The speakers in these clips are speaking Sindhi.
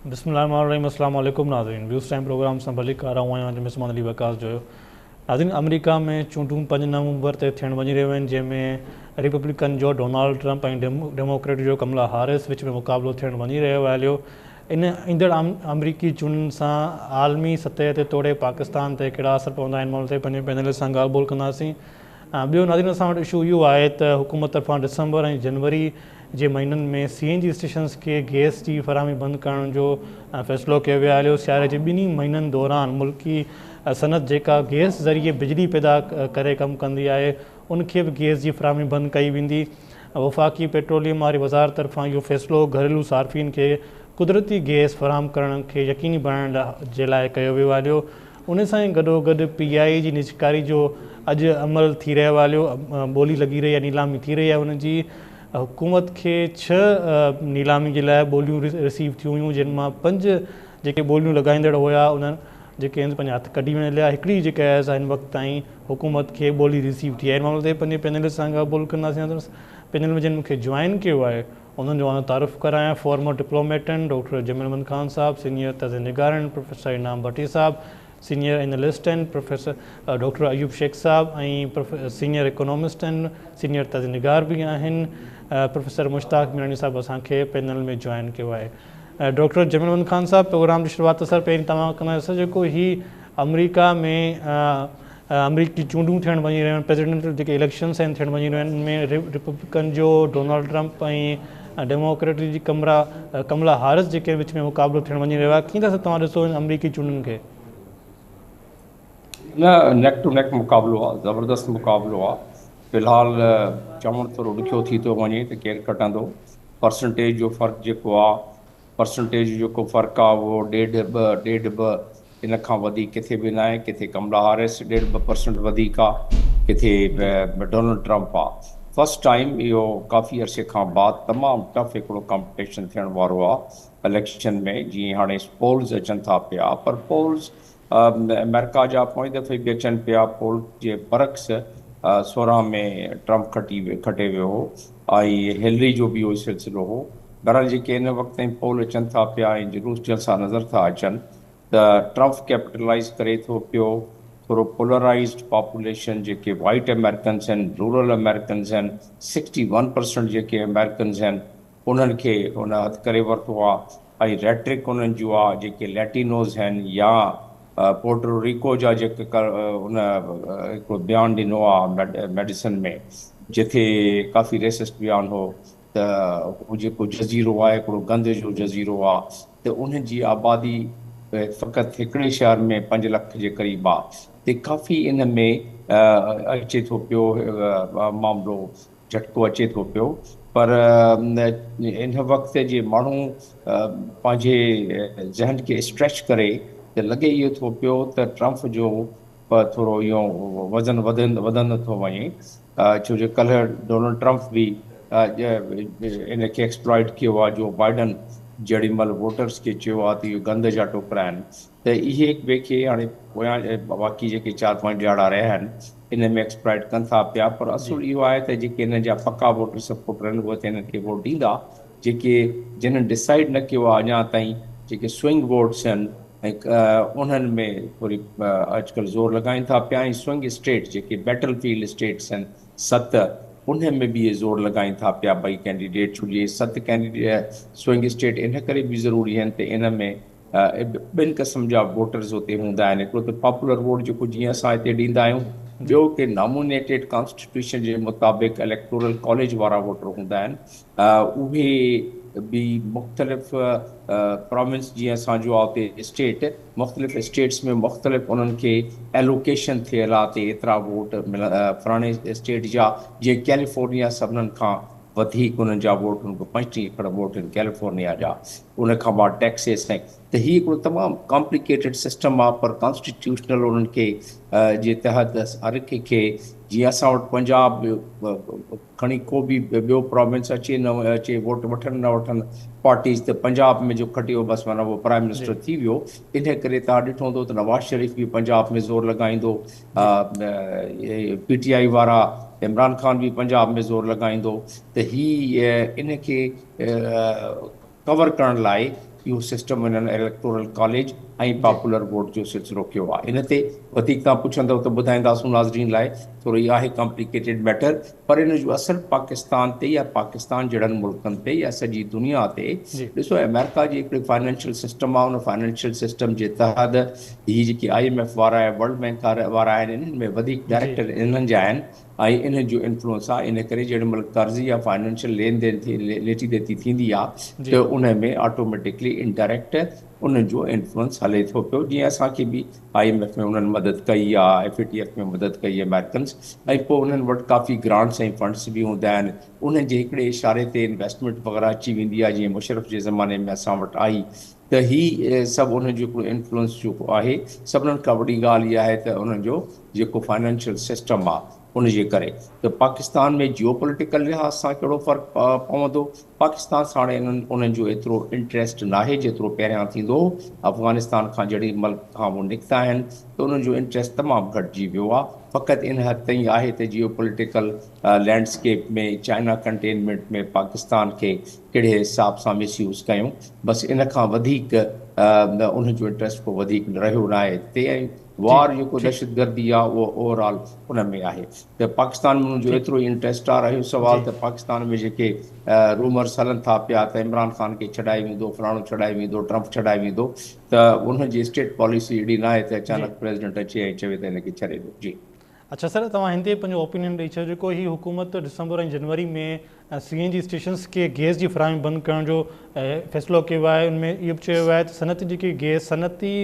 بسم الله الرحمن الرحيم السلام عليڪم ناظرين ويوز ٽائيم پروگرام سان ڀليڪار آئون آهيان جو مزمان علي وقاص جويو. ناظرين آمريڪا ۾ چونڊون 5 نومبر تي ٿيڻ وڃي رهيون آهن، جنهن ۾ ريپبلڪن جو ڊونالڊ ٽرمپ ۽ ڊيموڪريٽ جو ڪملا هارس وچ ۾ مقابلو ٿيڻ وڃي رهيو آهي. هليو ان ايندڙ آمريڪي چونڊن سان عالمي سطح تي توڙي پاڪستان تي ڪهڙا اثر پوندا ان معاملي تي پنهنجي پينل سان ڳالهه ٻولهه ڪنداسين. ٻيو ناظرين اسان وٽ اشو اهو آهي ته حڪومت طرفان ڊسمبر ۽ جنوري جي مهينن ۾ سي اين جي اسٽيشنز کي گئس جي فراهمي بند ڪرڻ جو فيصلو ڪيو ويو آهي. سياري جي ٻنهي مهينن دوران ملڪي صنعت جيڪا گئس ذريعي بجلي پيدا ڪري ڪم ڪندي آهي ان کي به گئس جي فراهمي بند ڪئي ويندي. وفاقي پيٽروليم واري وزارت طرفان اهو فيصلو گهريلو صارفين کي قدرتي گئس فراهم ڪرڻ کي يقيني بڻائڻ جي لاء ڪيو ويو آهي. ان سان ئي گڏوگڏ پي آء اي جي نجڪاري جو اڄ عمل ٿي رهيو آهي، ٻولي لڳي رهي آهي، نيلامي ٿي رهي آهي. ان جي حڪومت کي 6 نيلامي جي لاء ٻوليون رسيو ٿيون هيون، جن مان 5 جيڪي ٻوليون لڳائيندڙ هيا انهن جيڪي آهن پنهنجا هٿ ڪڍي وڃي ليا. هڪڙي جيڪا آهي سا هن وقت تائين حڪومت کي ٻولي رسيو ٿي آهي. ان معاملي تي پنهنجي پينلسٽ سان ڳالهه ٻولهه ڪنداسين. پينل ۾ جن مون کي جوائن ڪيو آهي انهن جو آئون تعارف ڪرايان. فارمر ڊپلوميٽ آهن ڊاڪٽر جميل احمد خان صاحب، سينيئر تجزيه نگار آهن پروفيسر انعام ڀٽي صاحب، سينيئر اينالسٽ آهن پروفيسر ڊاڪٽر ايوب شيخ صاحب ۽ سينيئر اڪانومسٽ آهن، سينيئر تجزيه نگار به آهن پروفيسر مشتاق ميراڻي صاحب اسان کي پينل ۾ جوائن ڪيو آهي. ڊاڪٽر جميل احمد خان صاحب پروگرام جي شروعات سر پهرين توهان ڪنداسين. جيڪو هي آمريڪا ۾ آمريڪي چونڊون ٿيڻ وڃي رهيون آهن، پريزيڊنٽ جيڪي اليڪشنس آهن ٿيڻ وڃي رهيون آهن، ان ۾ ريپبلڪن جو ڊونالڊ ٽرمپ ۽ ڊيموڪريٽ جي ڪملا هارس جيڪي وچ ۾ مقابلو ٿيڻ وڃي رهيو آهي، ڪيئن ٿا توهان ڏسو ان آمريڪي چونڊن کي؟ نه نيڪ ٽو نيڪ مقابلو آهي، زبردست مقابلو آهي. في الحال چوڻ ٿورو ڏکيو ٿي ٿو وڃي ته ڪير کٽندو. پرسنٽيج جو فرق جيڪو آهي، پرسنٽيج جو جيڪو فرق آهي اهو ڏيڍ ٻه، ڏيڍ ٻه ان کان وڌيڪ ڪٿي به ناهي. ڪٿي ڪملا هارس ڏيڍ ٻه پرسنٽ وڌيڪ آ، ڪٿي ڊونلڊ ٽرمپ آ. فرسٽ ٽائيم اهو ڪافي عرصي کان بعد تمام ٽف هڪڙو ڪامپٽيشن ٿيڻ وارو آ اليڪشن ۾. جيئن هاڻي پولز اچن ٿا پيا، پر پولز آمريڪا جا پوئين دفعي به اچن پيا، پول جي برعڪس 16 ۾ ٽرمپ کٽي کٽي ويو هو ۽ هيلري جو به اهو ئي سلسلو هو. بهرحال جيڪي هن وقت تائين پول اچن ٿا پيا ۽ جلوس جلسا نظر ٿا اچن ته ٽرمپ ڪيپيٽلائيز ڪري ٿو پيو، ٿورو پولرائيزڊ پاپوليشن جيڪي وائيٽ آمريڪنز آهن، رورل آمريڪنز آهن، 61% جيڪي آمريڪنز آهن انهن کي ان هٿ ڪري ورتو آهي ۽ ريٽرڪ انهن جو آهي جيڪي ليٽينوز آهن يا پورٽو ريڪو جا جيڪي ان هڪڙو بيان ڏنو آهي ميڊيسن ۾ جتي ڪافي ريسسٽ بيان هو ته هو جيڪو جزيرو آهي هڪڙو گند جو جزيرو آهي ته انهن جي آبادي فقط هڪڙي شهر ۾ 5 لک جي قريب آ ته ڪافي ان ۾ اچي ٿو پيو معاملو جهٽڪو اچي ٿو پيو پر ان وقت جي ماڻهو پنهنجي ذهن کي اسٽريچ ڪري ته لڳي اهو ٿو پيو ته ٽرمپ جو ٿورو اهو وزن وڌندو ٿو وڃي ڇو جو ڪلهه ڊونلڊ ٽرمپ به ان کي ايڪسپلائٽ ڪيو آهي جو بائيڊن جهڙي مهل ووٽرز کي چيو آهي ته اهي گند جا ٽوڪرا آهن ته اهي هڪ ٻئي کي هاڻي پويان باقي جيڪي 4 5 ڏهاڙا رهيا آهن ان ۾ ايڪسپلائٽ ڪن ٿا پيا پر اصل اهو آهي ته جيڪي انهن جا پڪا ووٽر سپورٽر آهن اهي ته انهن کي ووٽ ڏيندا، جيڪي جنھن ڊسائيڊ نه ڪيو آهي اڃا تائين جيڪي سوئنگ ووٽس آهن ۽ انهن ۾ ٿوري اڄڪلهه زور لڳائين ٿا پيا ۽ سوئنگ اسٽيٽ جيڪي بيٽل فيلڊ اسٽيٽس آهن 7 انهن ۾ به اهي زور لڳائين ٿا پيا ٻئي ڪينڊيڊيٽ ڇو جو اهي 7 ڪينڊيڊيٽ سوئنگ اسٽيٽ ان ڪري به ضروري آهن ته ان ۾ ٻن قسم جا ووٽرز اتي هوندا آهن، هڪڙو ته پاپولر ووٽ جيڪو جيئن اسان هتي ڏيندا آهيون، ٻيو ڪي نامونيٽيڊ ڪانسٽيٽيوشن جي مطابق اليڪٽورل ڪاليج وارا ووٽر هوندا آهن، اهي به مختلف پراونس جيئن اسان جو آهي اتي اسٽيٽ مختلف اسٽيٽس ۾ مختلف انهن کي ايلوڪيشن ٿيل آهي ته ايترا ووٽ فلاڻي اسٽيٽ جا، جيئن ڪيليفورنيا سڀنن کان وڌيڪ انهن جا ووٽ، انهن کي 35 ايڪڙ ووٽ آهن ڪيليفورنيا جا، ان کان بعد ٽيڪسس ۽ ته هي هڪڙو تمام ڪامپليڪيٽيڊ سسٽم آهي پر ڪانسٽيٽيوشنل انهن کي جي تحت هر هڪ کي جيئن اسان وٽ پنجاب کڻي ڪو به ٻيو پراونس اچي نه اچي ووٽ وٺن نه وٺن پارٽيز ته پنجاب ۾ جو کٽيو بس معنيٰ اهو پرائم منسٽر ٿي ويو. ان ڪري توهان ڏٺو هوندو ته نواز شريف به پنجاب ۾ زور لڳائيندو، پي ٽي آء وارا عمران خان به پنجاب ۾ زور لڳائيندو ته هي ان کي ڪور ڪرڻ لاء اهو سسٽم انهن اليڪٽورل ڪاليج ۽ پاپولر ووٽ جو سلسلو ڪيو آهي. ان تي وڌيڪ توهان پڇندؤ ته ٻڌائينداسون ناظرين لاء ٿورو هي آهي ڪامپليڪيٽيڊ ميٽر پر ان جو اثر پاڪستان تي يا پاڪستان جهڙن ملڪن تي يا سڄي دنيا تي ڏسو آمريڪا جي هڪڙي فائنانشل سسٽم آهي ان فائنانشل سسٽم جي تحت هي جيڪي I M F وارا ۽ ورلڊ بينڪ وارا آهن انهن ۾ وڌيڪ ڊائريڪٽر انهن جا آهن ۽ انهن جو انفلوئنس آهي ان ڪري جيڏي مهل قرض يا فائنانشل لين دين ٿي ليتي ديتي ٿيندي آهي ته ان ۾ آٽوميٽڪلي انڊائريڪٽ انهن جو انفلوئنس هلي ٿو پيو جيئن اسان کي به I M F ۾ انهن مدد ڪئي آهي ايف اي ٽي ايف ۾ مدد ڪئي آمريڪنس ۽ پوء انهن وٽ ڪافي گرانٽس ۽ فنڊس به هوندا آهن انهن جي هڪڙي اشاري تي انويسٽمينٽ وغيره اچي ويندي آهي جيئن مشرف جي زماني ۾ اسان وٽ آئي ته هي سڀ انهن جو هڪڙو انفلوئنس جيڪو آهي سڀنن کان وڏي ڳالهه اها آهي ته انهن جو جيڪو فائنانشل سسٽم آ ان جي ڪري ته پاڪستان ۾ جيو پوليٽيڪل لحاظ سان ڪهڙو فرق پوندو پاڪستان سان هاڻي انهن انهن جو ايترو انٽريسٽ ناهي جيترو پهريان ٿيندو هو افغانستان کان جهڙي ملڪ کان هو نڪتا آهن ته انهن جو انٽريسٽ تمام گهٽجي ويو آ فقط ان حد تائين آهي ته geo political landscape ۾ China containment ۾ Pakistan کي ڪهڙي حساب سان مس يوز ڪيون بس ان کان وڌيڪ انهن جو انٽريسٽ ڪو وڌيڪ رهيو ناهي هتي ۽ وار جيڪو دهشتگردي آ اهو اوور آل ان ۾ آهي ته پاڪستان ۾ انهن جو ايترو ئي انٽريسٽ آ رهيو سوال ته پاڪستان ۾ جيڪي رومرس هلن ٿا پيا ته عمران خان کي ڇڏائي ويندو فلاڻو ڇڏائي ويندو ٽرمپ ڇڏائي ويندو ته انهن جي اسٽيٽ پاليسي اهڙي ناهي ته اچانڪ پريزيڊنٽ اچي ۽ چوي ته هن کي ڇڏي ڏيو جي. اڇا سر توهان هن تي پنهنجو اوپينين ڏئي ڇڏيو جيڪو هي حڪومت ڊسمبر ۽ جنوري ۾ سي اين جي اسٽيشنز کي گيس جي فراهمي بند ڪرڻ جو فيصلو ڪيو آهي ان ۾ اهو به چيو ويو آهي ته صنعتي جيڪي گيس صنعتي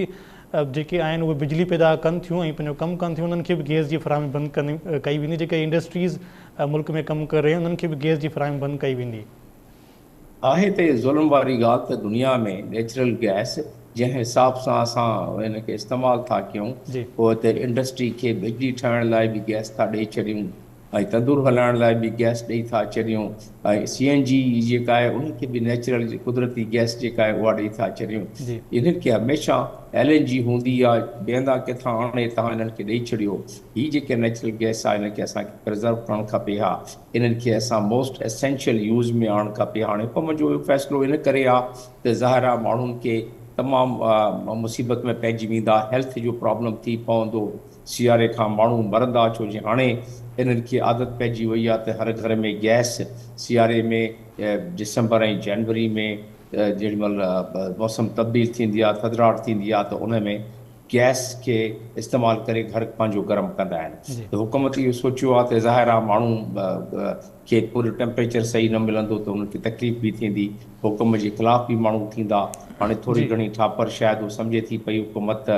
جيڪي آهن اهي بجلي پيدا ڪن ٿيون ۽ پنهنجو ڪم ڪن ٿيون انهن کي به گيس جي فراهمي بند ڪئي ويندي جيڪي انڊسٽريز ملڪ ۾ ڪم ڪري رهيون انهن کي به گيس جي فراهمي بند ڪئي ويندي. آهي ته اهي ظلم واري ڳالهه ته دنيا ۾ نيچرل گئس جنهن حساب سان اسان ان کي استعمال ٿا ڪيون پوء ته انڊسٽري کي بجلي ٺاهڻ لاء به گئس ٿا ڏئي ڇڏيون ۽ تندور هلائڻ لاء به گئس ڏئي ٿا ڇڏيون ۽ سي اين جي جيڪا آهي ان کي به نيچرل قدرتي گئس جيڪا آهي اها ڏئي ٿا ڇڏيون انهن کي هميشه ايل اين جي هوندي آهي ٻئي هنڌان ڪٿان آڻي توهان انهن کي ڏئي ڇڏيو هي جيڪي نيچرل گئس آهي ان کي اسان کي پرزرو ڪرڻ کپي ها انهن کي اسان موسٽ اسينشل يوز ۾ آڻڻ کپي. هاڻي حڪومت جو اهو فيصلو ان ڪري آ ته ظاهر آ ماڻهن کي تمام مصيبت ۾ پئجي ويندا، هيلٿ جو پرابلم ٿي پوندو، سياري کان ماڻهو مرندا ڇو جي هاڻي انهن کي عادت پئجي وئي آ ته هر گهر ۾ گئس سياري ۾ ڊسمبر ۽ جنوري ۾ جيڏي مهل موسم تبديل ٿيندي آ ٿڌڙاٽ ٿيندي آ ته ان ۾ گئس کي استعمال ڪري گهر پنهنجو گرم ڪندا آهن ته حڪومت اهو سوچيو آهي ته ظاهر آهي ماڻهو کي پورو ٽيمپريچر صحيح نه ملندو ته انهن کي تڪليف به ٿيندي حڪم جي خلاف به ماڻهو ٿيندا هاڻي ٿوري گهڻي ٺاپر شايد هو سمجهي ٿي پئي حڪومت ته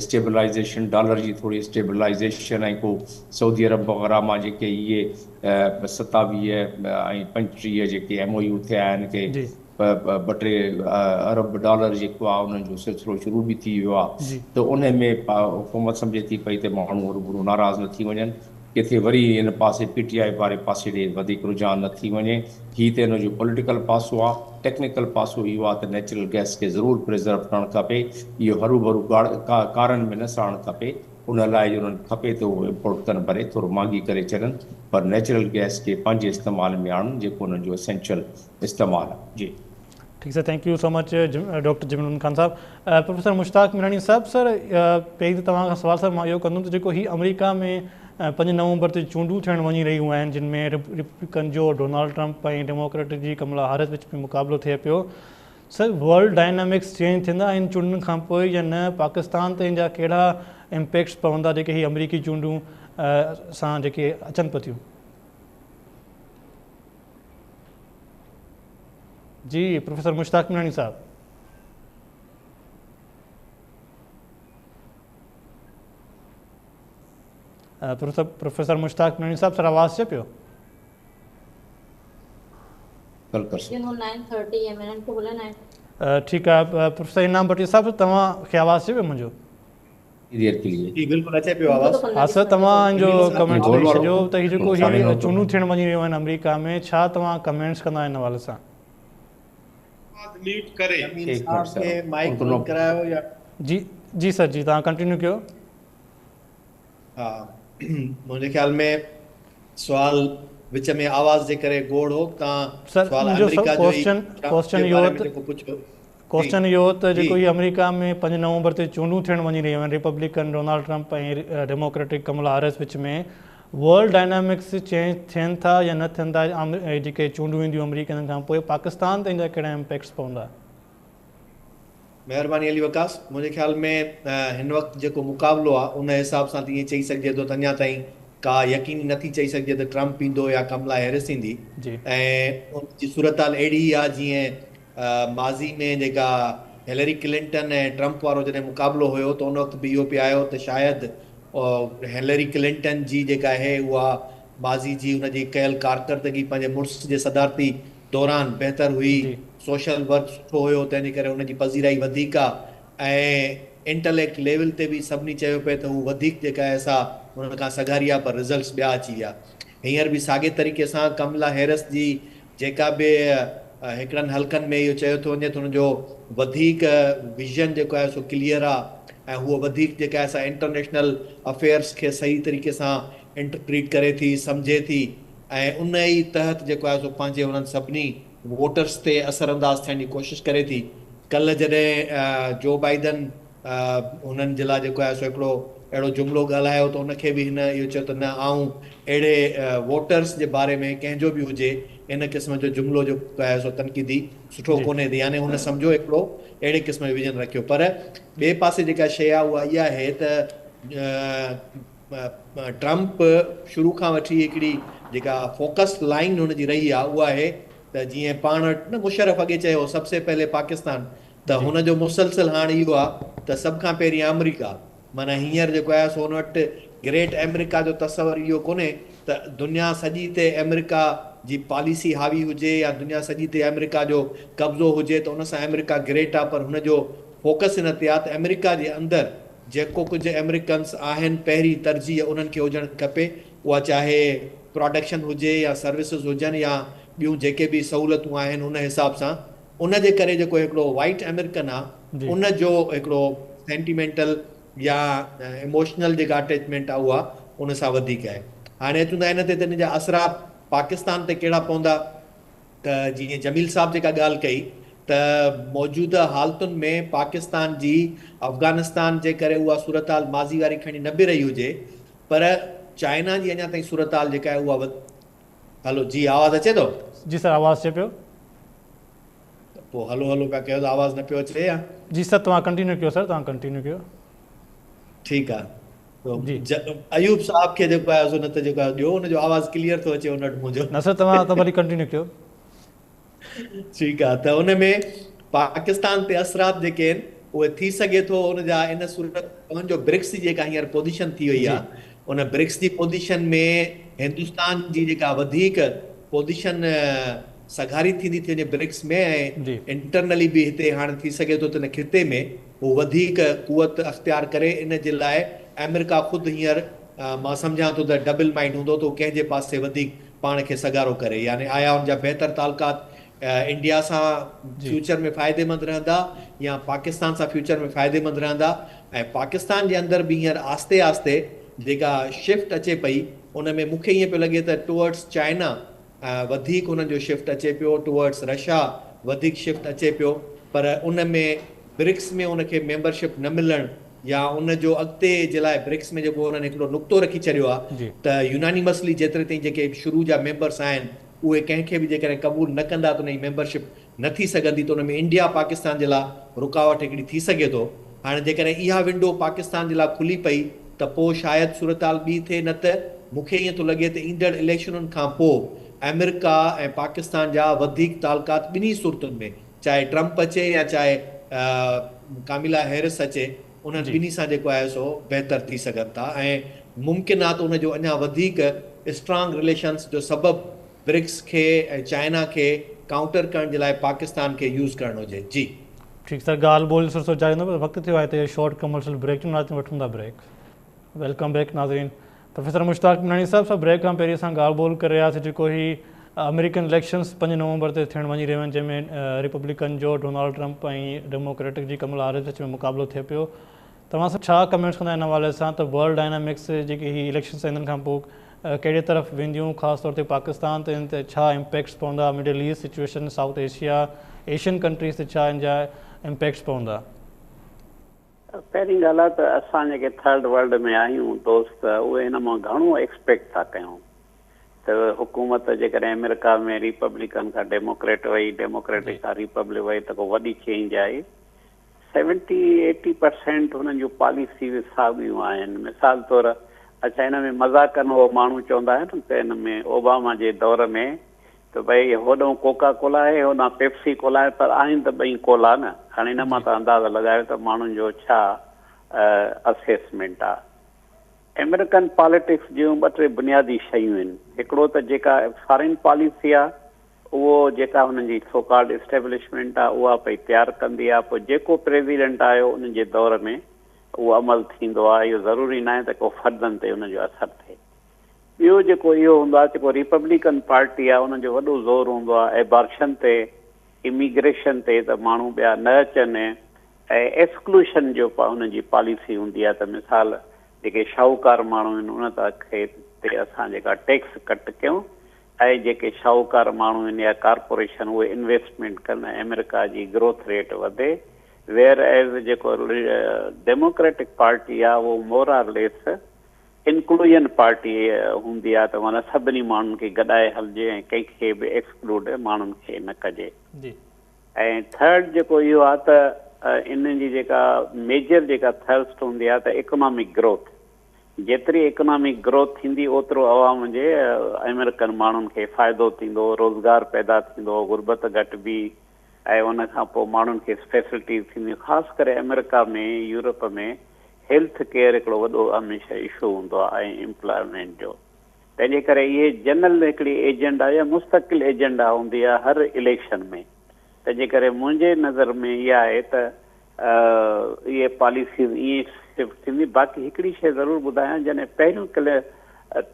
اسٽيبلائيزيشن ڊالر جي ٿوري اسٽيبلائيزيشن ۽ ڪو سعودي عرب وغيره مان جيڪي اهي 27 ۽ 35 جيڪي ايم او يو ٿيا آهن ڪي ٻه ٽي ارب ڊالر جيڪو آهي انهن جو سلسلو شروع به ٿي ويو آهي ته انهي ۾ حڪومت سمجهي ٿي پئي ته ماڻهو هروڀرو ناراض نه ٿي وڃن ڪٿي وري ان پاسي پي ٽي آء واري پاسي ڏي وڌيڪ رجحان نه ٿي وڃي هي ته ان جو پوليٽيڪل پاسو آهي ٽيڪنيڪل پاسو اهو آهي ته نيچرل گئس کي ضرور پريزرو ڪرڻ کپي اهو هروڀرو ڪارن ۾ نه ساڙڻ کپي ان لاء جو انهن کي کپي ته اهو امپورٽ ڪن ڀري ٿورو مهانگي ڪري ڇڏن پر نيچرل گئس کي پنهنجي استعمال ۾ آڻن جيڪو انهن جو اسينشل استعمال جي. ٺيڪ sir thank you so much doctor Jamil Muhammad Khan صاحب پروفيسر مشتاق ميراڻي صاحب سر پهرين ته توهان کان سوال سر مان اهو ڪندم ته جيڪو هي آمريڪا ۾ 5 نومبر تي چونڊون ٿيڻ وڃي رهيون آهن جن ۾ ريپبلڪن جو ڊونالڊ ٽرمپ ۽ ڊيموڪريٽ جي ڪملا هارس وچ ۾ مقابلو ٿئي پيو سر ورلڊ ڊائنامڪس چينج ٿيندا ان چونڊن کان پوء يا نه پاڪستان تي ان جا ڪهڙا امپيڪٽس پوندا جيڪي هي آمريڪي چونڊون سان جيڪي اچن پتيون. جي پروفيسر مشتاق ميراڻي صاحب. پروفيسر مشتاق ميراڻي صاحب سر آواز اچي پيو؟ ٺيڪ آهي پروفيسر انعام ڀٽي صاحب توهان کي آواز اچي پيو منهنجو؟ دير ڪي ليي. جي بلڪل اچي پيو آواز. ها سر توهان جو ڪمينٽس ڏئي ڇڏيو ته هي جيڪو هي چونڊون ٿيڻ وڃي رهيون آهن آمريڪا ۾ ڇا توهان ڪمينٽس ڪندا ان حوالي سان. آواز ميوٽ ڪري. امين صاحب کي مائيڪ بند ڪرايو يا. جي جي سر جي توهان ڪنٽينيو ڪيو. ها منهنجي خيال ۾ سوال وچ ۾ آواز جي ڪري گوڙ هو توهان سر سوال منهنجو آمريڪا جو ئي ڪوسچن ٽرمپ ڪوسچن جي اهو باري ۾ ته جيڪو پڇيو. ڪوسچن اهو هو ته جيڪو هي آمريڪا ۾ 5 نومبر تي چونڊون ٿيڻ وڃي رهيون آهن Republican Donald Trump ۽ Democratic Kamala Harris which ۾ world dynamics change ٿين ٿا يا نه ٿين ٿا جيڪي چونڊون اينديون آمريڪا انهن کان پوء پاڪستان تي ان جا ڪهڙا امپيڪٽس پوندا؟ مهرباني علي وقاص منهنجي خيال ۾ هن وقت جيڪو مقابلو آهي ان حساب سان ته ائين چئي سگهجي ٿو ته اڃا تائين ڪا يقيني نٿي چئي سگهجي ته ٽرمپ ايندو يا ڪملا هيرس ايندي ۽ ان جي صورتحال اهڙي ئي آهي جيئن ماضي ۾ جيڪا هيلري ڪلنٽن ۽ ٽرمپ وارو جڏهن مقابلو هيو ته ان وقت به اهو پئي آيو ته شايد هيلري ڪلنٽن جي جيڪا آهي اها ماضي جي ان جي ڪيل ڪارڪردگي پنهنجي مڙس جي صدارتي دوران بهتر هئي، سوشل ورڪ سٺو هيو تنهن جي ڪري ان جي پذيرائي وڌيڪ آ ۽ انٽليڪٽ ليول تي به سڀني چيو پئي ته هو وڌيڪ جيڪا آهي سا ان کان سگهاري آ پر رزلٽس ٻيا اچي ويا. هينئر به ساڳي طريقي سان ڪملا هيرس جي جيڪا به هڪڙن حلقن ۾ اهو چيو ٿو وڃي ته هن جو وڌيڪ ويزن جيڪو آهي سو ڪليئر آهي ۽ هوء وڌيڪ جيڪا آهي سا انٽرنيشنل افيئرس کي صحيح طريقي سان انٽرپريٽ ڪري ٿي، سمجهي ٿي ۽ ان ئي تحت جيڪو آهي سو پنهنجي انهن سڀني ووٽرس تي اثر انداز ٿيڻ جي ڪوشش ڪري ٿي. ڪلهه جڏهن جو بائيدن هنن جي لاء جيڪو آهي سو هڪڙو اهڙو جملو ڳالهايو ته ان کي به هن اهو چيو ته نه آئون اهڙي ووٽرس جي باري ۾ ڪنهن جو به هجي ان قسم جو جملو جيڪو آهي سو تنقيدي سٺو ڪونهي ته يعني هن سمجهو هڪڙو اهڙي قسم جو ويزن رکيو پر ٻئي پاسي جيڪا شيء آهي اها اها آهي ته ٽرمپ شروع کان وٺي هڪڙي جيڪا فوڪس لائين هن جي رهي آهي اها آهي ته جيئن پاڻ وٽ نه مشرف اڳي چيو سب سي پهلي پاڪستان ته هن جو مسلسل هاڻ اهو آ ته سڀ کان پهرين آمريڪا، معنيٰ هينئر جيڪو آهي سو هن وٽ گريٽ آمريڪا جو تصور اهو ڪونهي ته دنيا سڄي تي آمريڪا جي پاليسي حاوي هجي يا دنيا سڄي تي آمريڪا جو قبضو هجي ته ان سان آمريڪا گريٽ آ پر هن جو فوڪس ان تي آ ته آمريڪا جي اندر جيڪو ڪجهه آمريڪنس آهن پهرين ترجيح انهن کي هجڻ کپي اها چاهي پراڊڪشن هجي يا سروسز هجن يا ٻيون جيڪي به سهولتون آهن ان حساب سان ان جي ڪري جيڪو هڪڙو وائيٽ آمريڪن آ ان جو هڪڙو سينٽيمينٽل يا ايموشنل جيڪا اٽيچمينٽ آ اها ان سان وڌيڪ آهي. هاڻي اچون ٿا ان تي ته ان جا اثرات پاڪستان تي ڪهڙا پوندا ته جيئن جميل صاحب جيڪا ڳالهه ڪئي ته موجوده حالتن ۾ پاڪستان جي افغانستان جي ڪري اها صورتحال ماضي واري کڻي نه به رهي هجي پر چائنا جي اڃا تائين صورتحال جيڪا آهي اها هلو جي آواز اچي ٿو؟ جي سر آواز اچي پيو. ته پوء هلو هلو پيا ڪيو ته آواز نه پيو اچي يا؟ جي سر توهان ڪنٽينيو ڪيو سر توهان ڪنٽينيو ڪيو. ٺيڪ آ تو ايوب صاحب کي جيڪو آهي سو نه ته جيڪو آهي ڏيو ان جو آواز ڪليئر ٿو اچي ان وٽ منهنجو. نه سر توهان ته ڀلي ڪنٽينيو ڪيو. ٺيڪ آ ته ان ۾ پاڪستان تي اثرات جيڪي آهن اهي ٿي سگهي ٿو ان جا ان صورت ان جو برڪس جي جيڪا هينئر پوزيشن ٿي وئي آ ان برڪس جي پوزيشن ۾ هندستان جي جيڪا وڌيڪ پوزيشن سگهاري ٿيندي ٿي وڃي برڪس ۾ ۽ انٽرنلي به هتي هاڻ ٿي سگهي ٿو ته ان خطي ۾ هو وڌيڪ قوت اختيار ڪري ان جي لاء آمريڪا خود هينئر مان سمجهان ٿو ته ڊبل مائنڊ هوندو ته هو ڪنهن جي پاسي وڌيڪ پاڻ کي سگهارو ڪري يعني آيا ان جا بهتر تعلقات انڊيا سان فيوچر ۾ فائديمند رهندا يا پاڪستان سان فيوچر ۾ فائديمند رهندا ۽ پاڪستان جي اندر به هينئر آهستي آهستي جيڪا شفٽ اچي پئي ان ۾ مون کي ائين پيو لڳي ته ٽوورڊس چائنا وڌيڪ انهن جو شفٽ اچي پيو ٽوورڊس رشيا وڌيڪ شفٽ اچي پيو پر ان ۾ برڪس ۾ ان کي ميمبرشپ نه ملڻ يا ان جو اڳتي جي لاء برڪس ۾ جيڪو انهن هڪڙو نقطو رکي ڇڏيو آهي ته يونانيمسلي جيتري تائين جيڪي شروع جا ميمبرس آهن اهي ڪنهن کي به جيڪڏهن قبول نه ڪندا ته ان جي ميمبرشپ نه ٿي سگهندي ته ان ۾ انڊيا پاڪستان جي لاء رڪاوٽ هڪڙي ٿي سگهي ٿو. هاڻي جيڪڏهن اها ونڊو پاڪستان جي لاء کلي پئي ته پوء شايد صورتحال ٻي ٿئي نه ته مون کي ائين ٿو لڳي ته ايندڙ اليڪشنن کان پوء آمريڪا ۽ پاڪستان جا وڌيڪ تعلقات ٻنهي صورتن ۾ چاهي ٽرمپ اچي يا چاهي ڪاميلا هيرس اچي انهن ٻنهي سان جيڪو آهي سو بهتر ٿي سگهن ٿا ۽ ممڪن آهي ته ان جو اڃا وڌيڪ اسٽرانگ رليشنز جو سبب برڪس کي ۽ چائنا کي ڪائونٽر ڪرڻ جي لاء پاڪستان کي يوز ڪرڻ هجي. جي. ٺيڪ سر ڳالهه ٻولهه سلسلو جاري رهندو پر وقت ٿيو آهي ته شارٽ ڪمرشل بريڪ جو ناظرين وٺون ٿا بريڪ. Welcome back ناظرين پروفيسر مشتاق ميراڻي صاحب سان بريڪ کان پهرين اسان ڳالهه ٻولهه ڪري رهيا هئاسين جيڪو هي آمريڪن اليڪشنز 5 نومبر تي ٿيڻ وڃي رهيون آهن جنهن ۾ ريپبلڪن جو ڊونالڊ ٽرمپ ۽ ڊيموڪريٽڪ جي ڪملا هيرس وچ ۾ مقابلو ٿئي پيو توهان سڀ ڇا ڪمينٽس ڪندا ان حوالي سان ته ورلڊ ڊائنامڪس جيڪي هي اليڪشنز ايندن کان پوء ڪهڙي طرف وينديون خاص طور تي پاڪستان تي ان تي ڇا امپيڪٽس پوندا middle east situation south Asia Asian countries تي ڇا ان جا امپيڪٽس پوندا؟ پهرين ڳالهه آهي ته اسان جيڪي ٿرڊ ورلڊ ۾ آهيون دوست اهي هن مان گهڻو ايڪسپيڪٽ ٿا ڪيون ته حڪومت جيڪڏهن آمريڪا ۾ ريپبلڪن کان ڊيموڪريٽ وئي ڊيموڪريٽڪ کان ريپبلڪ وئي ته ڪو وڏي چينج آئي سيونٽي ايٽي پرسينٽ هنن جون پاليسيز ساڳيون آهن مثال طور اڇا هن ۾ مذاقن اهو ماڻهو چوندا آهن ته هن ۾ اوباما جي دور ۾ ته ڀئي هوڏهون ڪوڪا ڪولا آهي هوڏانهن پيپسي ڪولا آهي پر آهن ته ٻئي ڪولا نه. هاڻي ان مان توهان اندازو لڳايو ته ماڻهن جو ڇا اسيسمينٽ آ. آمريڪن پاليٽڪس جون ٻه ٽي بنيادي شيون آهن. هڪڙو ته جيڪا فارين پاليسي آ اهو جيڪا هنن جي سو ڪالڊ اسٽيبلشمينٽ آ اها پئي تيار ڪندي آ پوء جيڪو پريزيڊنٽ آيو ان جي دور ۾ اهو عمل ٿيندو آ. اهو ضروري ناهي ته ڪو فردن تي ان جو اثر ٿئي. ٻيو جيڪو اهو هوندو آهي جيڪو ريپبليڪن پارٽي آهي ان جو وڏو زور هوندو آهي ايبارشن تي، اميگريشن تي ته ماڻهو ٻيا نه اچن ۽ ايڪسڪلوشن جو انهن جي پاليسي هوندي آهي ته مثال جيڪي شاهوڪار ماڻهو آهن ان کي تي اسان جيڪا ٽيڪس ڪٽ ڪيون ۽ جيڪي شاهوڪار ماڻهو آهن يا ڪارپوريشن اهي انويسٽمينٽ ڪن ۽ آمريڪا جي گروٿ ريٽ وڌي ويئر ايز جيڪو ڊيموڪريٽڪ پارٽي آهي اهو more or less inclusion party هوندي آهي ته معنيٰ سڀني ماڻهن کي گڏائي هلجي ۽ ڪنهن کي به ايڪسڪلوڊ ماڻهن کي نه ڪجي. جي. ۽ ٿرڊ جيڪو اهو آهي ته انهن جي جيڪا ميجر جيڪا ٿرسٽ هوندي آهي ته اڪنامڪ گروٿ جيتري اڪنامڪ گروٿ ٿيندي اوترو عوام جي آمريڪن ماڻهن کي فائدو ٿيندو روزگار پيدا ٿيندو غربت گهٽبي ۽ ان کان پوء ماڻهن کي فيسلٽيز ٿينديون خاص ڪري آمريڪا ۾ يورپ ۾ هيلٿ ڪيئر هڪڙو وڏو هميشه اشو هوندو آهي ۽ امپلائمينٽ جو تنهن جي ڪري اهي جنرل هڪڙي ايجنڊا يا مستقل ايجنڊا هوندي آهي هر اليڪشن ۾ تنهن جي ڪري منهنجي نظر ۾ اها آهي ته اهي پاليسيز ائين شفٽ ٿيندي باقي هڪڙي شيء ضرور ٻڌايان جڏهن پهريون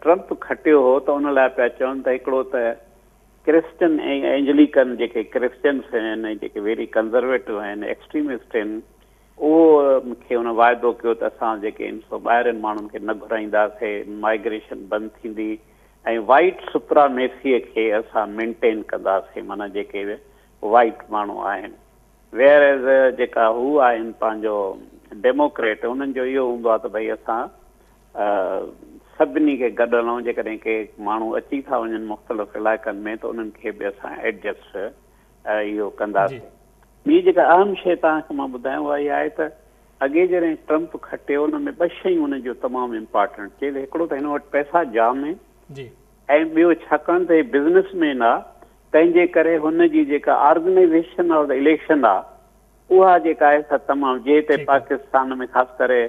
ٽرمپ کٽيو هو ته ان لاء پيا چون ته هڪڙو ته ڪرسچن ۽ اينجليڪن جيڪي ڪرسچنس آهن ۽ جيڪي ويري ڪنزرويٽو آهن ايڪسٽريمسٽ آهن اهو کي ان واعدو ڪيو ته اسان جيڪي آهن سو ٻاهرين ماڻهن کي نه گهرائينداسي مائگريشن بند ٿيندي ۽ وائيٽ سپراميسيء کي اسان مينٽين ڪنداسي معنيٰ جيڪي وائيٽ ماڻهو آهن ويئر ايز جيڪا هو آهن پنهنجو ڊيموڪريٽ انهن جو اهو هوندو آهي ته ڀئي اسان سڀني کي گڏ هلون جيڪڏهن ڪي ماڻهو اچي ٿا وڃن مختلف علائقن ۾ ته انهن کي به اسان ايڊجسٽ اهو ڪنداسين. ٻي جيڪا اهم شيء توهان کي مان ٻڌايان اها اها آهي ته اڳي جڏهن ٽرمپ کٽيو ان ۾ ٻه شيون ان جون تمام امپارٽنٽ چي ته هڪڙو ته هن وٽ پئسا جام آهن ۽ ٻيو ڇاڪاڻ ته هي بزنس مين آهي تنهن جي ڪري هن جي جيڪا آرگنائيزيشن آف the election آهي اها جيڪا آهي سا تمام جي هتي پاڪستان ۾ خاص ڪري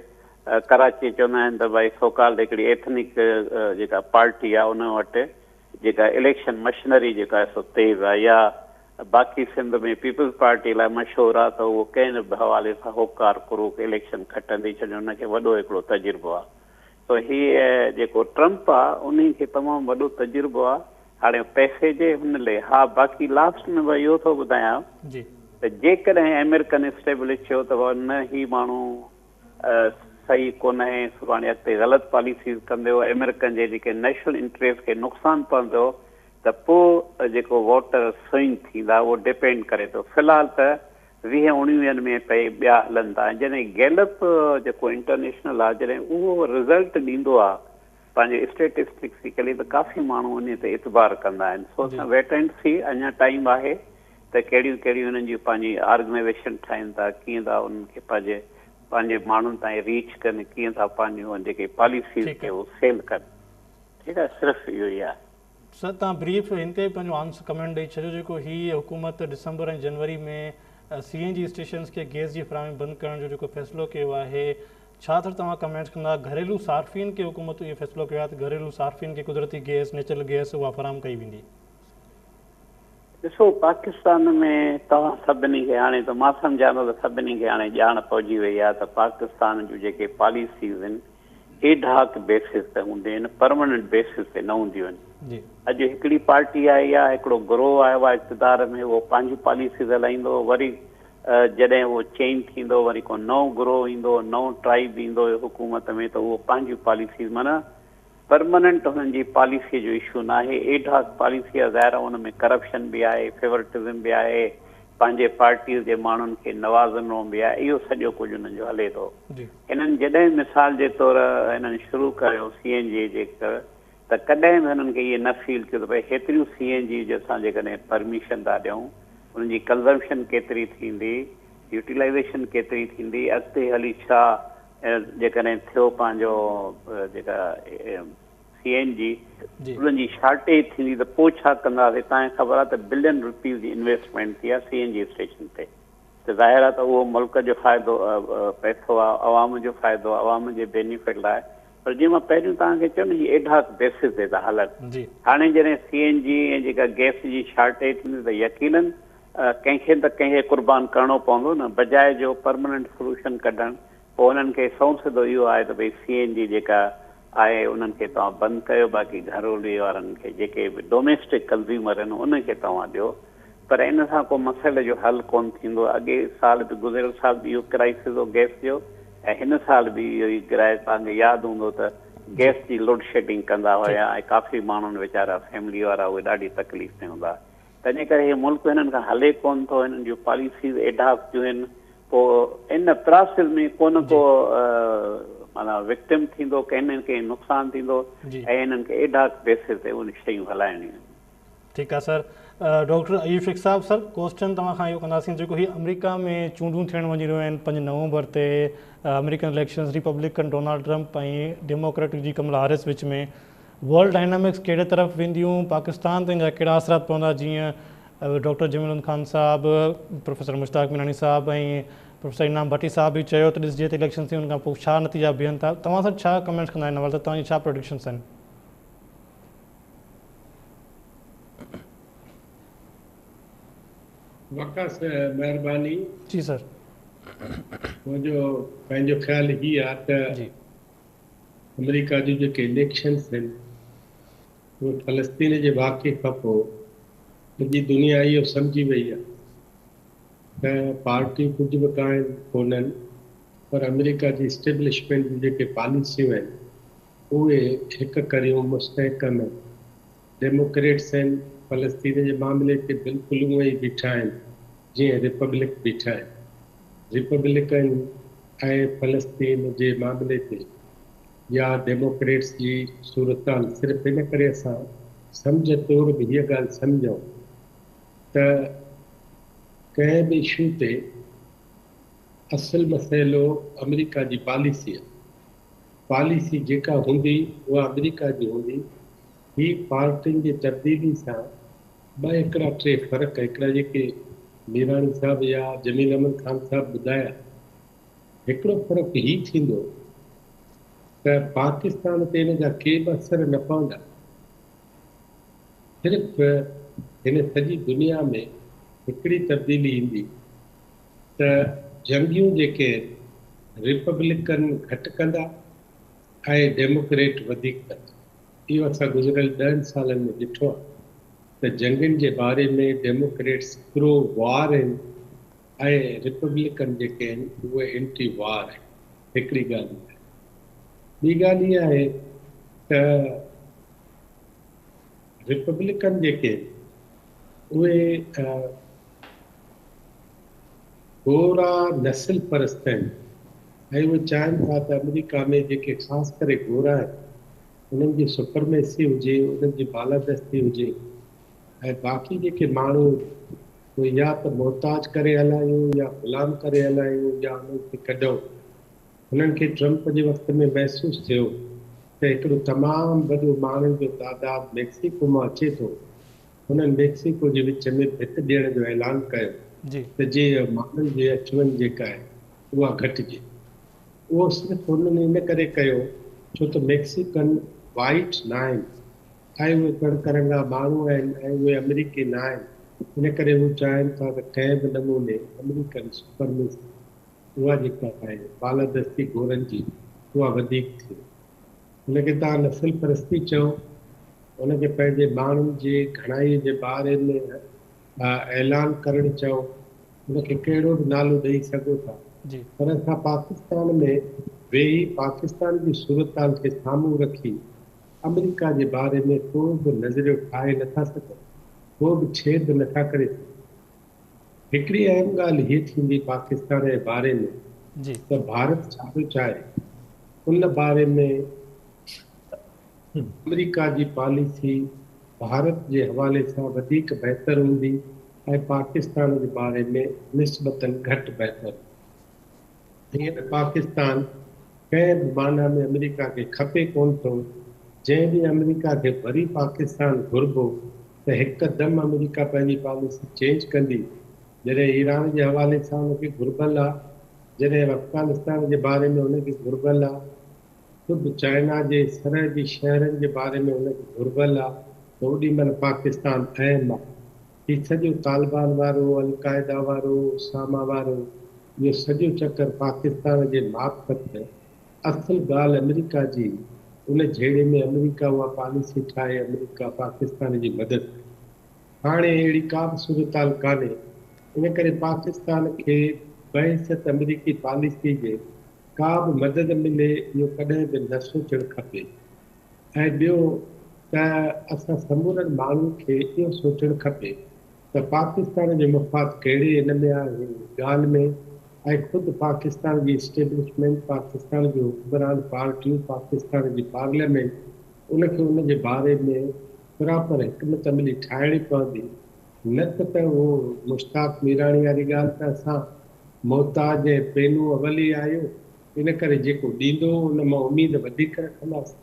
ڪراچي چوندا آهن ته ڀائي سوڪالڊ هڪڙي ايٿنڪ جيڪا پارٽي آهي ان وٽ جيڪا اليڪشن مشنري جيڪا آهي سو تيز آهي يا باقي سنڌ ۾ پيپلز پارٽي لاء مشهور آهي ته اهو ڪنهن به حوالي سان هوڪار ڪروڪ اليڪشن کٽندي ڇو جو ان کي وڏو هڪڙو تجربو آهي سو هي جيڪو ٽرمپ آ انهي کي تمام وڏو تجربو آ هاڻي پئسي جي هن لي ها باقي لاسٽ ۾ مان اهو ٿو ٻڌايان جي. ته جيڪڏهن آمريڪن اسٽيبلش ٿيو ته نه هي ماڻهو صحيح ڪونهي سڀاڻي اڳتي غلط پاليسيز ڪندو آمريڪن جي جيڪي نيشنل انٽريسٽ کي نقصان پوندو ته پو جيڪو ووٽر سوئنگ ٿيندا اهو ڊپينڊ ڪري ٿو في الحال ته ويهه اڻويهن ۾ پئي ٻيا هلن ٿا ۽ جڏهن گيلپ جيڪو انٽرنيشنل آهي جڏهن اهو رزلٽ ڏيندو آهي پنهنجو اسٽيٽسٽڪسڪلي ته ڪافي ماڻهو انهي تي اعتبار ڪندا آهن سو اسان ويٽ اينڊ سي اڃا ٽائيم آهي ته ڪهڙيون ڪهڙيون انهن جون پنهنجي آرگنائيزيشن ٺاهين ٿا ڪيئن ٿا انهن کي پنهنجي پنهنجي ماڻهن تائين ريچ ڪن ڪيئن ٿا پنهنجون جيڪي پاليسيز کي هو سيل ڪن ٺيڪ آهي صرف اهو ئي آهي. سر توهان بريف هن تي پنهنجو آنسر ڪمينٽ ڏئي ڇڏيو جيڪو هي حڪومت ڊسمبر ۽ جنوري ۾ سي اين جي اسٽيشنز کي گيس جي فراهمي بند ڪرڻ جو جيڪو فيصلو ڪيو آهي ڇا سر توهان ڪمينٽس ڪندا گهريلو صارفين کي حڪومت اهو فيصلو ڪيو آهي ته گهريلو صارفين کي قدرتي گيس نيچرل گيس اها فراهم ڪئي ويندي. ڏسو پاڪستان ۾ توهان سڀني کي هاڻي ته مان سمجهان ٿو ته سڀني کي هاڻي ڄاڻ پئجي وئي آهي ته پاڪستان جون جيڪي پاليسيز آهن ايڊهاڪ بيسز تي هونديون آهن پرمننٽ بيسز تي نه هونديون آهن. اڄ هڪڙي پارٽي آئي آهي هڪڙو گروهه آيو آهي اقتدار ۾ اهو پنهنجون پاليسيز هلائيندو وري جڏهن اهو چينج ٿيندو وري ڪو نئون گروهه ايندو نئون ٽرائيب ايندو حڪومت ۾ ته اهو پنهنجون پاليسيز معنيٰ پرمننٽ هنن جي پاليسي جو اشو ناهي ايڊهاڪ پاليسي آهي ظاهر آهي ان ۾ ڪرپشن به آهي فيورٽزم به آهي پنهنجي پارٽيء جي ماڻهن کي نوازڻو به آهي اهو سڄو ڪجهه انهن جو هلي ٿو. هنن جڏهن مثال جي طور هنن شروع ڪيو سي اين جي جي ته ڪڏهن به هنن کي ائين نه فيل ٿيو ته ڀئي هيتريون سي اين جي جي اسان جيڪڏهن پرميشن ٿا ڏيون انهن جي ڪنزمپشن ڪيتري ٿيندي يوٽيلائيزيشن ڪيتري ٿيندي اڳتي هلي ڇا جيڪڏهن ٿيو پنهنجو جيڪا سي اين جي انهن جي شارٽيج ٿيندي ته پوء ڇا ڪنداسين توهان کي خبر آهي ته بلين روپيز جي انويسٽمينٽ ٿي آهي سي اين جي اسٽيشن تي ته ظاهر آهي ته اهو ملڪ جو فائدو پئسو آهي عوام جو فائدو آهي عوام جي بينيفٽ لاء پر جيئن مان پهريون توهان کي چيو نه هي ايڊهاڪ بيسز تي ٿا هلن هاڻي جڏهن سي اين جي ۽ جيڪا گئس جي شارٽيج ٿيندي ته يقينن ڪنهن کي ته ڪنهن کي قربان ڪرڻو پوندو نه بجاء جو پرماننٽ سولوشن ڪڍڻ پوء انهن کي سنئون سڌو اهو آهي ته ڀئي سي اين جي جيڪا آهي انهن کي توهان بند ڪيو باقي گهرولي وارن کي جيڪي به ڊوميسٽڪ ڪنزيومر آهن انهن کي توهان ڏيو پر ان سان ڪو مسئلي جو حل ڪونه ٿيندو اڳي سال به گذريل سال به اهو ڪرائسز هو گئس جو ۽ هن سال به اهو ئي ڪرائس توهان کي ياد هوندو ته گئس جي لوڊشيڊنگ ڪندا هيا ۽ ڪافي ماڻهن ويچارا فيملي وارا اهي ڏاڍي تڪليف ۾ هوندا تنهن ڪري هي ملڪ هنن کان هلي ڪونه ٿو هنن جون پاليسيز ايڊهاڪ جون آهن پوء ان پراسيس ۾ ڪو نه ڪو معنيٰ وڪٽم ٿيندو ڪنهن نه ڪنهن نقصان ٿيندو ۽ هنن کي ايڊهاڪ بيسز تي اهي شيون هلائڻيون آهن. ٺيڪ آ سر ڊاڪٽر ايوب شيخ صاحب سر ڪوسچن توهان کان اهو ڪنداسين جيڪو هي آمريڪا ۾ چونڊون ٿيڻ وڃي رهيون آهن 5 نومبر تي American elections Republican Donald Trump ۽ Democratic جي ڪملا هارس وچ ۾ ورلڊ ڊائنامڪس ڪهڙي طرف وينديون پاڪستان تي ان جا ڪهڙا اثرات پوندا جيئن ڊاڪٽر جميل احمد خان صاحب پروفيسر مشتاق ميراڻي صاحب ۽ پروفيسر انعام ڀٽي صاحب به چيو ته ڏسجي ته اليڪشن ٿي ان کان پوء ڇا نتيجا بيهن ٿا توهان سر ڇا ڪمينٽس ڪندا ان حوالي سان توهان جي ڇا پريڊڪشنس آهن. وقاص مهرباني. جي سر. منهنجو پنهنجو خيال هي آ ته آمريڪا جون جيڪي اليڪشنس آهن اهي فلسطين جي واقعي کان پوء سڄي دنيا اهو سمجهي وئي آهي ته پارٽيون ڪجهه به ڪائن ڪونهن پر آمريڪا جي اسٽيبلشمينٽ جون جيڪي پاليسيون آهن اهي هڪ ڪريون مستحڪم آهن. ڊيموڪريٽس آهن فلسطين جي معاملي تي بلڪل اونئن ئي بيٺا آهن جيئن ريپبلڪ بيٺا آهن. ريپبلڪن ۽ فلسطين جي معاملي تي يا ڊيموڪريٽس جي صورتحال صرف ان ڪري اسان سمجهه طور به هيء ڳالهه سمجهون ته ڪنهن به اشو تي اصل مسئلو آمريڪا جي پاليسي آهي. پاليسي جيڪا هوندي اها آمريڪا جي هوندي. هي پارٽين جي تبديلي سان ٻه هڪڙا ٽي فرق هڪڙا جيڪي ميراڻي صاحب يا جميل احمد خان صاحب ٻڌايا هڪڙو فرق هي ٿيندو ته پاڪستان تي ان جا ڪي به اثر نه پوندا صرف هن سڄي دنيا ۾ هڪڙي تبديلي ايندي ته جنگيون جيڪي آهن ريپبلڪن گهٽ ڪندا ۽ ڊيموڪريٽ وڌيڪ ڪندا. اهو اسان گذريل ڏهن سالن ۾ ڏٺو آهي ته جنگين جي باري ۾ ڊيموڪريٽس پرو وار آهن ۽ ريپبلڪن جيڪي آهن اهي اينٽي وار آهن. هڪڙي ڳالهه اها آهي. ٻي ڳالهه اها آهي ته ريپبلڪن جيڪي آهن اهي گورا نسل پرست آهن ۽ اهي چاهين ٿا ته آمريڪا ۾ جيڪي خاص ڪري گورا آهن انهن جي سپرميسي هجي، انهن جي بالادستي هجي ۽ باقي جيڪي ماڻهو اهي يا ته محتاج ڪري هلايون يا غلام ڪري هلايون يا انهن کي ڪڍون. هنن کي ٽرمپ جي وقت ۾ محسوس ٿيو ته هڪڙو تمام وڏو ماڻهن جو تعداد ميڪسيڪو مان اچي ٿو. هنن ميڪسيڪو جي وچ ۾ ڀت ڏيڻ جو اعلان ڪيو ته جيئن ماڻهن جي اچ وڃ جيڪا آهي اها گهٽجي. اهو صرف هنن ان ڪري ڪيو ڇو ته ميڪسيڪن وائيٽ ناهن ۽ اهي ڪڻڪ رنگا ماڻهو آهن ۽ اهي آمريڪي ناهن ان ڪري هو چاهين ٿا ته ڪنهن به نموني آمريڪن سپرميسي اها جيڪا آهي بالادستي گورن جي اها وڌيڪ ٿئي. ان کي توهان نسل پرستي چئو ان کي پنهنجي ماڻهن جي گهڻائي جي باري ۾ اعلان ڪرڻ چئو ان کي ڪهڙو به نالو ڏئي سگهو ٿا پر اسان پاڪستان ۾ ويهي پاڪستان جي صورتحال کي سامهون رکي آمريڪا جي باري ۾ ڪو به نظريو ٺاهي نٿا سگهون، ڪو به ڇيد نٿا ڪري سگهون. هڪڙي اهم ڳالهه هيء ٿيندي پاڪستان جي باري ۾ ته ڀارت ڇا ٿو چاهي ان باري ۾ آمريڪا جي پاليسي ڀارت جي حوالي سان وڌيڪ بهتر هوندي ۽ پاڪستان جي باري ۾ نسبتاً گهٽ بهتر هوندي. هينئر پاڪستان ڪنهن به معنيٰ ۾ آمريڪا کي کپي ڪونه ٿو. جنهن ڏينهن آمريڪا کي وري پاڪستان گهربو ته هڪدم آمريڪا پنهنجي پاليسي چينج ڪندي. جڏهن ايران جي حوالي سان ان کي گهربل آ، جڏهن افغانستان جي باري ۾ ان کي گهربل آ، خود چائنا جي سرحدي شهرن جي باري ۾ ان کي گهربل آ ته اوڏي مهل پاڪستان اهم آ. هي سڄو طالبان وارو، القاعده وارو، اساما وارو اهو سڄو چڪر پاڪستان جي معرفت اصل ڳالهه آمريڪا جي ان جهيڙي ۾ آمريڪا اها پاليسي ٺاهي آمريڪا پاڪستان جي مدد ڪئي. هاڻي اهڙي ڪا به صورتحال ڪانهي ان ڪري پاڪستان کي بحيثيت آمريڪي پاليسي جي ڪا به مدد ملي اهو ڪڏهن به نه سوچڻ کپي. ۽ ٻيو ته اسان سمورن ماڻهن کي اهو سوچڻ کپي ته پاڪستان جو مفاد ڪهڙي ان ۾ آهي ڳالهه ۾ ۽ خود پاڪستان جي اسٽيبلشمينٽ، پاڪستان جون حڪمران پارٽيون، پاڪستان جي پارليامينٽ ان کي ان جي باري ۾ پراپر حڪمت عملي ٺاهڻي پوندي نه ته ته اهو مشتاق ميراڻي واري ڳالهه ته اسان محتاج ۽ پينو اول ئي آهيون ان ڪري جيڪو ڏيندو ان مان اميد وڌيڪ رکنداسين.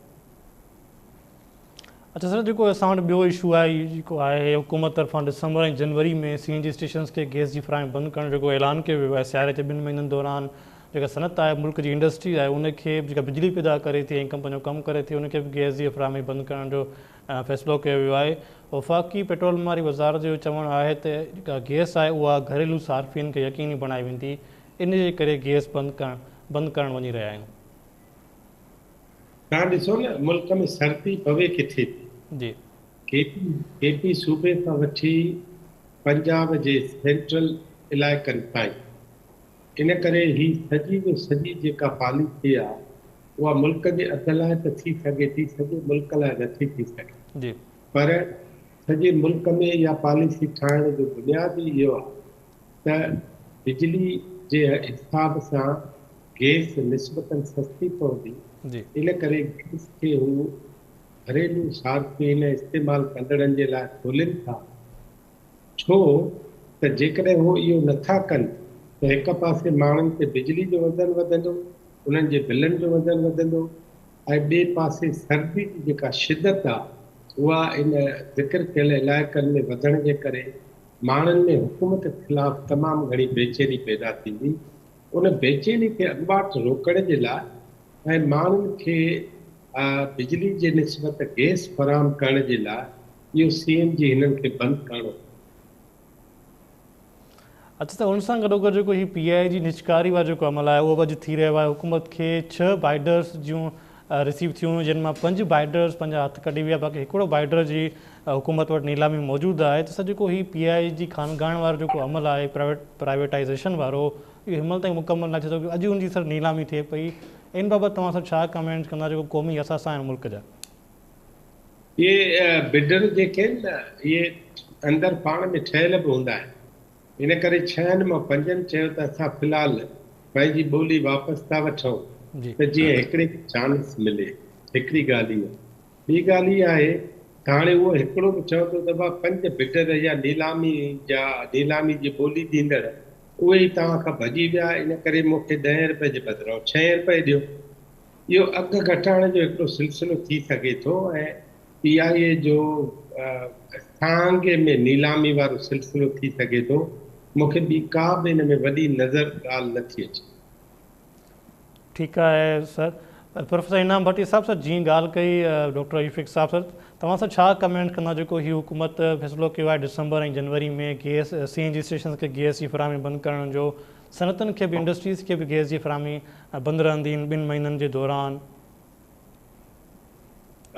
اڇا سر جيڪو اسان وٽ ٻيو اشو آهي اهو جيڪو آهي حڪومت طرفان ڊسمبر ۽ جنوري ۾ سي اين جي اسٽيشنز کي گئس جي فراهمي بند ڪرڻ جو جيڪو اعلان ڪيو ويو آهي سياري جي ٻن مهينن دوران جيڪا صنعت آهي ملڪ جي انڊسٽري آهي ان کي به جيڪا بجلي پيدا ڪري ٿي ۽ ڪم پنهنجو ڪم ڪري ٿي ان کي به گئس جي فراهمي بند ڪرڻ جو فيصلو ڪيو ويو آهي وفاقي پيٽروليم واري وزارت جو چوڻ آهي ته جيڪا گئس آهي اها گهريلو صارفين کي يقيني بڻائي ويندي ان جي ڪري گئس بند ڪرڻ بند ڪرڻ وڃي رهيا آهيون. توهان ڏسو نه ملڪ ۾ سردي پوي ڪٿي ٿي. جي. ڪي پي ڪي پي صوبي کان وٺي پنجاب جي سينٽرل علائقن تائين. ان ڪري هي سڄي جو سڄي جيڪا پاليسي آ اها ملڪ جي اڌ لاء ته ٿي سگهي ٿي سڄي ملڪ لاء نٿي ٿي سگهي. جي. پر سڄي ملڪ ۾ اها پاليسي ٺاهڻ جو بنياد ئي اهو آ ته بجلي جي حساب سان گئس نسبتاً سستي پوندي، ان ڪري گئس کي هو گهريلو صارفين ۽ استعمال ڪندڙن جي لاء کولين ٿا، ڇو ته جيڪڏهن هو اهو نٿا ڪن ته هڪ پاسي ماڻهن تي بجلي جو وزن وڌندو، انهن جي بلن جو وزن وڌندو ۽ ٻئي پاسي سردي جي جيڪا شدت آهي اها ان ذڪر ڪيل علائقن ۾ وڌڻ جي ڪري ماڻهن ۾ حڪومت خلاف تمام گهڻي بيچيني پيدا ٿيندي، ان بيچيني کي اڳواٽ روڪڻ جي لاء ۽ ماڻهن کي بجلي جي نسبت گئس فراهم ڪرڻ جي لاء اهو سي اين جي هنن کي بند ڪرڻو پوندو. اڇا ته ان سان گڏوگڏ جيڪو هي پي آء اي جي نجڪاري وارو جيڪو عمل آهي اهو به اڄ ٿي رهيو آهي حڪومت کي ڇهه بائيڊرز جون رسيو ٿيون جن مان پنج بائيڊرز پنهنجا هٿ ڪڍي ويا باقي هڪڙو بائيڊر جي حڪومت وٽ نيلامي موجود آهي ته سر جيڪو هي پي آء اي جي خانگائڻ وارو جيڪو عمل آهي پرائيويٽ پرائيويٽائيزيشن وارو اهو هن مهل تائين مڪمل ناهي ٿي سگهيو اڄ ان جي سر نيلامي ٿئي پئي ان بابت توهان سر ڇا ڪمينٽس ڪندا جيڪو قومي اثاثا آهن ملڪ جا. اهي بڊر جيڪي آهن نه اهي اندر پاڻ ۾ ٺهيل به هوندا آهن ان ڪري ڇهن مان پنجن چيو ته اسان في الحال پنهنجي ٻولي واپس ٿا وٺون ته جيئن هڪڙي کي چانس ملي. هڪڙي ڳالهه اها. ٻي ڳالهه اها آهي ته هاڻي اهو هڪڙو به چوندو ته ڀا پنج بڊر يا نيلامي جا نيلامي جي ٻولي ڏيندڙ اهي ئي توهان کان ڀڄي ويا ان ڪري مون کي ڏهين رپئي جي بدران ڇهين رپئي ڏيو. اهو اگهه گهٽائڻ جو هڪڙو سلسلو ٿي سگهي ٿو ۽ پي آء اي جو سانگي ۾ نيلامي وارو سلسلو ٿي سگهي ٿو، مون کي ٻي ڪا به ان ۾ وڏي نظر ڳالهه نه ٿي اچي. ٺيڪ آهي سر. پروفيسر انعام ڀٽي صاحب سر جيئن ڳالهه ڪئي ڊاڪٽر اشفيق صاحب سر توهان سر ڇا ڪمينٽ ڪندا جيڪو هي حڪومت فيصلو ڪيو آهي ڊسمبر ۽ جنوري ۾ گيس سي اين جي اسٽيشنز کي گيس جي فراهمي بند ڪرڻ جو صنعتن کي به انڊسٽريز کي به گيس جي فراهمي بند رهندي ان ٻن مهينن جي دوران.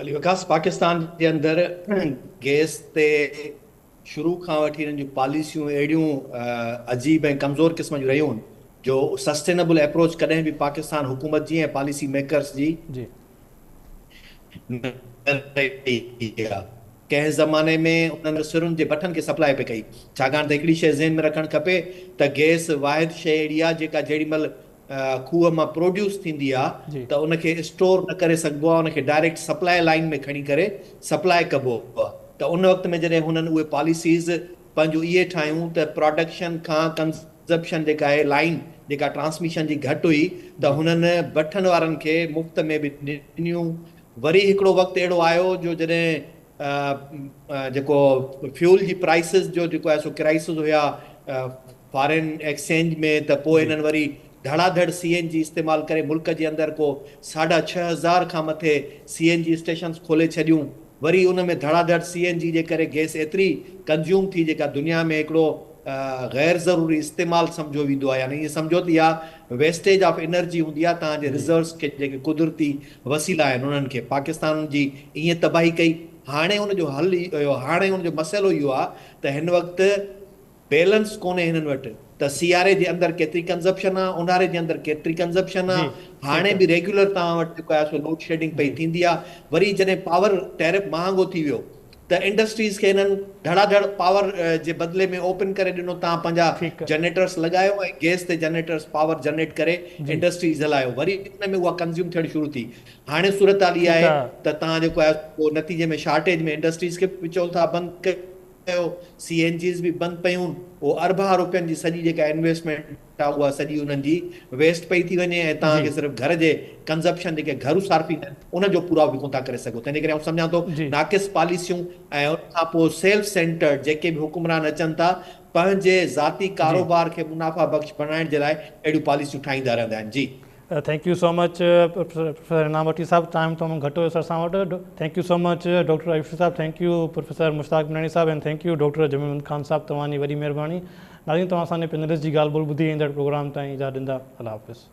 علي وقاص پاڪستان جي اندر گئس تي شروع کان وٺي انهن جون پاليسيون اهڙيون عجيب ۽ ڪمزور قسم جون رهيون جو سسٽينبل اپروچ ڪڏهن به پاڪستان حڪومت جي ۽ پاليسي ميڪرز جي نه رهي آهي. ڪنهن زماني ۾ انهن سرن جي بٺن کي سپلاء پئي ڪئي. ڇاڪاڻ ته هڪڙي شيء ذهن ۾ رکڻ کپي ته گئس واحد شيء اهڙي آهي جيڪا جيڏي مهل کوهه مان پروڊيوس ٿيندي آهي ته ان کي اسٽور نه ڪري سگهبو آهي ان کي ڊائريڪٽ سپلاء لائين ۾ کڻي ڪري سپلاء ڪبو آهي ته ان وقت ۾ جڏهن هنن اهي پاليسيز پنهنجون اهي ٺاهيون ته پراڊڪشن کان ڪنزپشن جيڪا آهي لائين جيڪا ٽرانسميشن جي گهٽ هئي ته هنن بٺن وارن کي مفت ۾ به ڏنيون وري هڪڙو وقت اهڙو آيو جو جڏهن جيڪو فيول جي پرائسز جو جيڪو آهي سو ڪرائسز هيا فارين ايڪسچينج ۾ ته پوء هنن وري ڌڙا ڌڙ سي اين جي استعمال ڪري ملڪ جي اندر ڪو ساڍا 6000 کان مٿي سي اين جي اسٽيشنز کولي ڇڏيون وري ان ۾ ڌڙا ڌڙ سي اين جي جي ڪري گئس ايتري ڪنزيوم ٿي جيڪا دنيا ۾ هڪڙو غير ضروري استعمال سمجهيو ويندو آهي يعني ائين سمجهو ته اها ويسٽيج آف انرجي هوندي آهي توهان جي ريزروز کي جيڪي قدرتي وسيلا آهن انهن کي پاڪستان جي ائين تباهي ڪئي هاڻي ان جو حل هاڻي ان جو مسئلو اهو آهي ته هن وقت بيلنس ڪونهي هنن وٽ ته سياري جي اندر ڪيتري ڪنزپشن آ اونهاري جي اندر ڪيتري ڪنزپشن آ هاڻي به ريگيولر توهان وٽ جيڪو آهي سو لوڊ شيڊنگ پئي ٿيندي آ وري جڏهن پاور ٽيرف مهانگو ٿي ويو ته انڊسٽريز کي هنن ڌڙا ڌڙ پاور جي بدلي ۾ اوپن ڪري ڏنو توهان پنهنجا جنريٽرس لڳايو ۽ گيس تي جنريٽرس پاور جنريٽ ڪري انڊسٽريز هلايو وري ان ۾ اها ڪنزيوم ٿيڻ شروع ٿي هاڻي صورتحال اها آهي ته توهان جيڪو آهي سو نتيجي ۾ شارٽيج ۾ انڊسٽريز کي به چئو ٿا بند ڪيو سي اين جيز به بند پيون اهو اربها روپين جي سڄي جيڪا انويسٽمينٽ آهي اها سڄي انهن جي ويسٽ پئي ٿي وڃي ۽ توهان کي صرف گهر جي ڪنزپشن جيڪي گهرو صارفين آهن انهن جو پورائو به ڪونه ٿا ڪري سگهو تنهنجي ڪري آئون سمجهان ٿو ناقص پاليسيون ۽ ان کان پوء سيلف سينٽرڊ جيڪي به حڪمران اچن ٿا پنهنجي ذاتي ڪاروبار کي منافع بخش بڻائڻ جي لاء اهڙيون پاليسيون ٺاهيندا رهندا آهن جي. Thank you so much professor Inam Bhatti صاحب ٽائيم تمام گهٽ هيو سر اسان وٽ thank you so much doctor Ayushi صاحب thank you professor Mushtaq Mirani صاحب and thank you doctor Jamil Muhammad Khan صاحب توهان جي وڏي مهرباني ناظرين توهان اسان جي پينلسٽ جي ڳالهه ٻولهه ٻڌي ايندڙ پروگرام تائين اجازت ڏيندا الله حافظ.